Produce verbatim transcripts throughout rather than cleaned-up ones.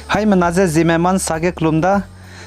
Haimena ze Zeme Mansa ge kelum da,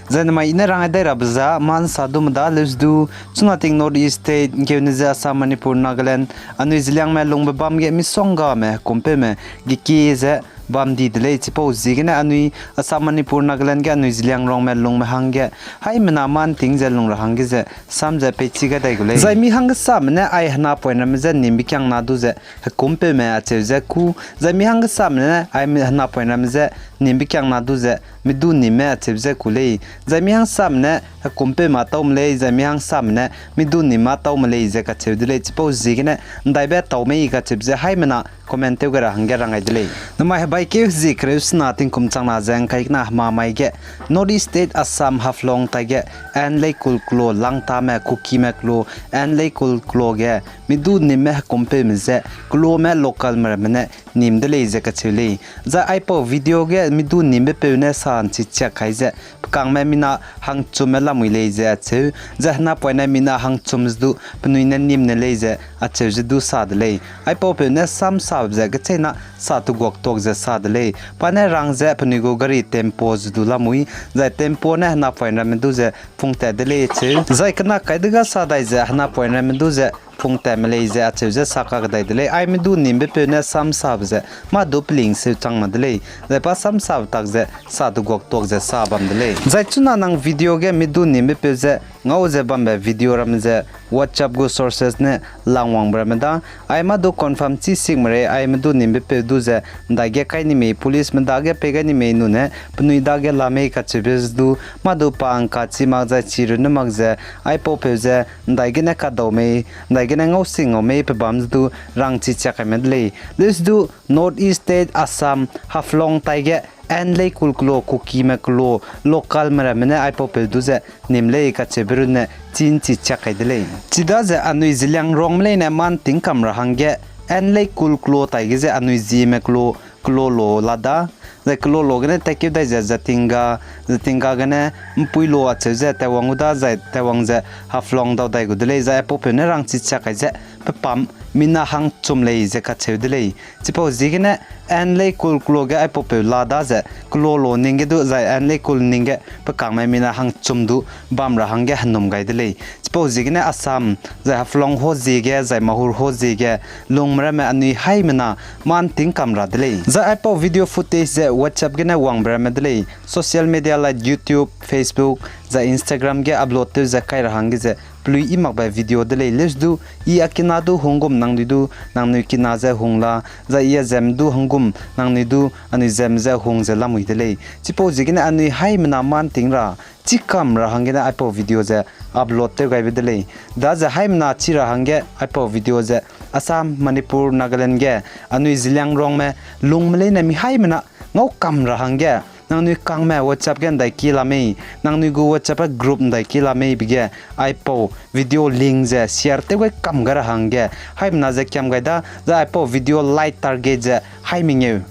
zai namai i ne rang ai dai rabe za Mansa du me da leus du, chuna ting North East State, nkeune ze Assam, Manipur, Nagaland, anui Zeliangme lungbe bam ge misonggame, hekumpeume, geki ze bam di de lei, chipau ziegene anui Assam, Manipur, Nagaland ge anui Zeliangrongme lungme hangge, haimena man ting ze lung ra hangge ze, sam ze peichi gai dai gu lei. Zai mi hanggesame ne ai henapoin ramme ze nimbe kiangna du ze, hekumpeume acheu ze ku, zai mi hanggesame ne ai mi-, henapoin ramme ze nimbe kiangna du ze, midu nimme acheu ze ku lei. Zai mi hanggesame ne hekumpeume tau me lei, zai mi hanggesame ne midu nimme tau me lei ze kacheu de lei. Chipau ziegene, ndaibe tau mei kacheu ze haimena comment tew gai ra hangge rang ai de lei. Namai hebaikeu zie kereu sena tingkum changna ze ngkai kena hemamai ge, North East State Assam Haflong taige, N leikul kelo Langtame, Kukime kelo, N leikul kelo ge, midu nimme hekumpeume ze, kelome localme ramme ne nim de lei ze kacheu lei. Zai aipau video ge midu nimbepeu ne sa nchi chiak kai ze, pekangme mina hangchumme lamui lei ze acheu, zai henapoine mina hangchum ze du penui ne nim ne lei ze acheu ze du sa de lei. Aipaupeu ne sam sabe ze kecheîna sa teguak tuak ze sa de lei. Pa ne rang ze penui gu gari tempo ze du lamui, zai tempo ne henapoin ramme du ze pungtat de lei acheu. Zai kena kai dega sa dai ze henapoin ramme du ze pungtatme lei ze acheu ze sa kakdai de lei. Ai midu nimbepeu ne sam sabe ze mâ du peling seu chang ma de lei. Zai pa sam sabe tak ze sa teguak tuak ze sa bam de lei. Zai chuna nang video ge midu nimbepeu ze ngau ze bambe video ramme ze WhatsApp gu sources ne langwangbe ramme da. Ai mâ du confirm chi sikme rei ai midu nimbepeu du ze ndaige kai ni mei, policeme dage pei gai ni mei nune penui dage la mei kacheube ze du mâ du pa ngka chi mak zai chi runne mak ze aipaupeu ze ndaigene kadau mei, ndaigene ngau sing ngau mei pe bam ze du rangchi chiak kaime de lei. Leus du North East State Assam Haflong taige N leikul kelo Kukime kelo localme ramme ne aipaupeu du ze nim lei kacheube runne chin chi chiak kai de lei. Chidaze anui Zeliangrongme leine man tingkam ra hangge N leikul kelo taige ze anui Zeme kelo, kelo lo la da. Zai kelo lo gene tatkeu dai ze Jatinga, Jatinga gene Mpuilo acheu ze tewang gu da zai tewang ze Haflong dau dai gu de lei. Zai aipaupeu ne rangchi chiak kai ze pepam mina hangchum lei ze kacheu de lei. Chipau ziegene N leikul kelo ge aipaupeu la da ze kelo lo ning ge du zai N leikul ning ge pekangme mina hangchum du bam ra hangge henum gai de lei. Chipau ziegene Assam, zai Haflong ho ziege, zai Mahur ho ziege, lungme ramme anui haimena man tingkam ra de lei. Zai aipau video footage ze WhatsApp gene wangbe ramme de lei. Social media like YouTube, Facebook, zai Instagram ge upload tew ze kai ra hangge ze pelui i makbe video de lei. Leus du, i a kina du hung gum nangnui du, nangnui kina ze hung la, zai i a zem du hung gum nangnui du, anui zem ze hung ze lamui de lei. Chipau ziegene anui haimena man ting ra, chikam ra hanggene aipau video ze upload tew gaibe de lei. Daze haimena chi ra hangge aipau video ze Assam, Manipur, Nagaland ge anui Zeliangrongme lungme leine mi haimena ngau kam ra hangge nangnui kangme WhatsApp ge ndai ki la mei, nangnui gu WhatsApp group ndai ki la mei be ge aipau video link ze share tew gai kam gai ra hangge haimena ze kiam gai da, zai aipau video like target ze hai mengeu.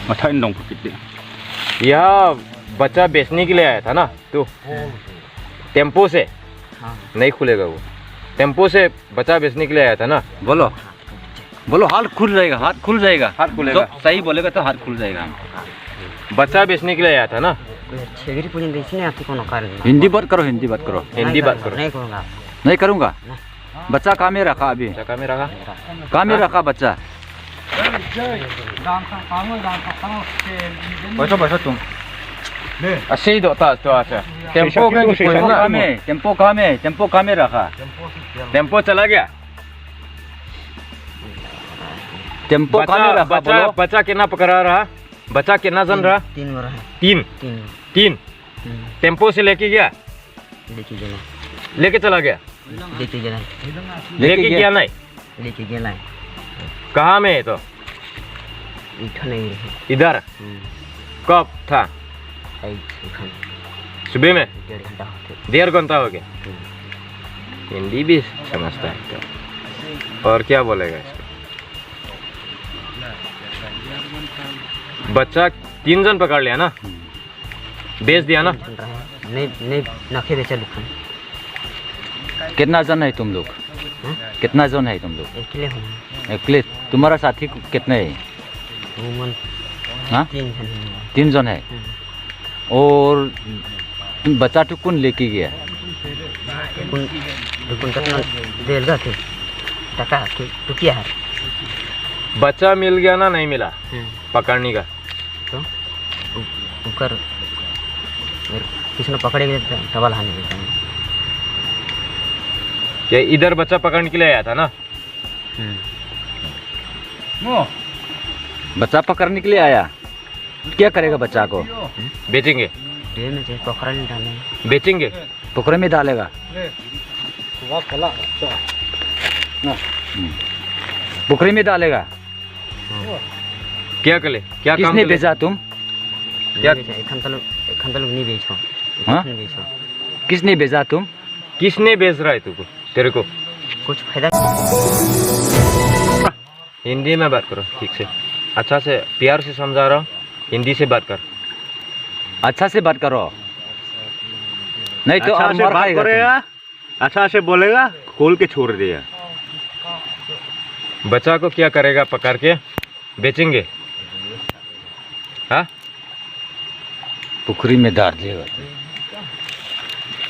Mathai ndong pukit de. यहाँ बच्चा बेचने के लिए आया था ना तू? टेम्पो से? हाँ। नहीं खुलेगा वो। टेम्पो से बच्चा बेचने के लिए आया था ना? बोलो। बोलो, हाथ खुल जाएगा, हाथ खुल जाएगा। हाथ खुलेगा। जो सही बोलेगा तो हाथ खुल जाएगा। बच्चा बेचने के लिए आया था ना? छेगरी पुलिन बेचने आती कोनो कारण नहीं। हिंदी बात करो, हिंदी बात करो। हिंदी बात करो। नहीं करूँगा। नहीं करूँगा। नहीं। बच्चा कहाँ में रखा अभी? बच्चा कहाँ में रखा? कहाँ में रखा बच्चा? बैठो, बैठो तुम। ऐसे ही दो, था, तो ऐसे। टेम्पो का नहीं कोई ना। कहाँ में? टेम्पो कहाँ में? टेम्पो कहाँ में रखा? टेम्पो चला गया? टेम्पो कहाँ में रखा, बच्चा, बोलो? बच्चा कितना पकड़ा रहा? बच्चा कितना जन रहा? तीन गो रहा। तीन? तीन गो। तीन? हम्म। टेम्पो से लेके गया? लेके गया नहीं। लेके चला गया? लेके गया नहीं। लेके लेके गया। गया नहीं? लेके गया नहीं। कहाँ में है तो? इधर नहीं है। इधर? हम्म। कब था? आई, इधर। सुबह में? डेढ़ घंटा होते। डेढ़ घंटा हो गया? हम्म। हिंदी भी समझता है तो। और क्या बोलेगा इसको? बच्चा तीन जन पकड़ लिया ना? हम्म। बेच दिया ना? नहीं, नहीं, ना खेले चलू खान। कितना जन है तुम लोग? हाँ? कितना जन है तुम लोग? अकेले हूँ। अकेले? तुम्हारा साथी कितने हैं? वो मन हाँ? तीन जन हैं। तीन जन है? हम्म। और बच्चा तो कौन लेके गया? कुन, कुन कतना देलगा के? टाटा के, तो क्या है? बच्चा मिल गया ना, नहीं मिला? हम्म। पकड़ने का। तो उ-, उकर, किसी ने पकड़े के डबल हानि होता है। क्या इधर बच्चा पकड़ने के लिए आया था ना? हम्म। बच्चा पकड़ने के लिए आया? क्या करेगा बच्चा को? बेचेंगे। बेचेंगे। पोखरा में डालेगा। हम्म। पोखरी में डालेगा। क्या कले? क्या काम किसने भेजा तुम? क्या? नहीं बेचा, एखन तलक, एखन तलक नहीं बेचो। हाँ? एखन नहीं बेचो। किसने भेजा तुम? किसने भेज रहा है तुमको? तेरे को? कुछ फायदा। हिंदी में बात करो ठीक से, अच्छा से, प्यार से समझा रहा हूँ, हिंदी से बात कर। अच्छा से बात करो, नहीं तो अच्छा और से मार बात खाएगा तुम। करेगा, अच्छा से बोलेगा, खोल के छोड़ देगा। बच्चा को क्या करेगा पकड़ के? बेचेंगे? हाँ? पोखरी में डाल देगा।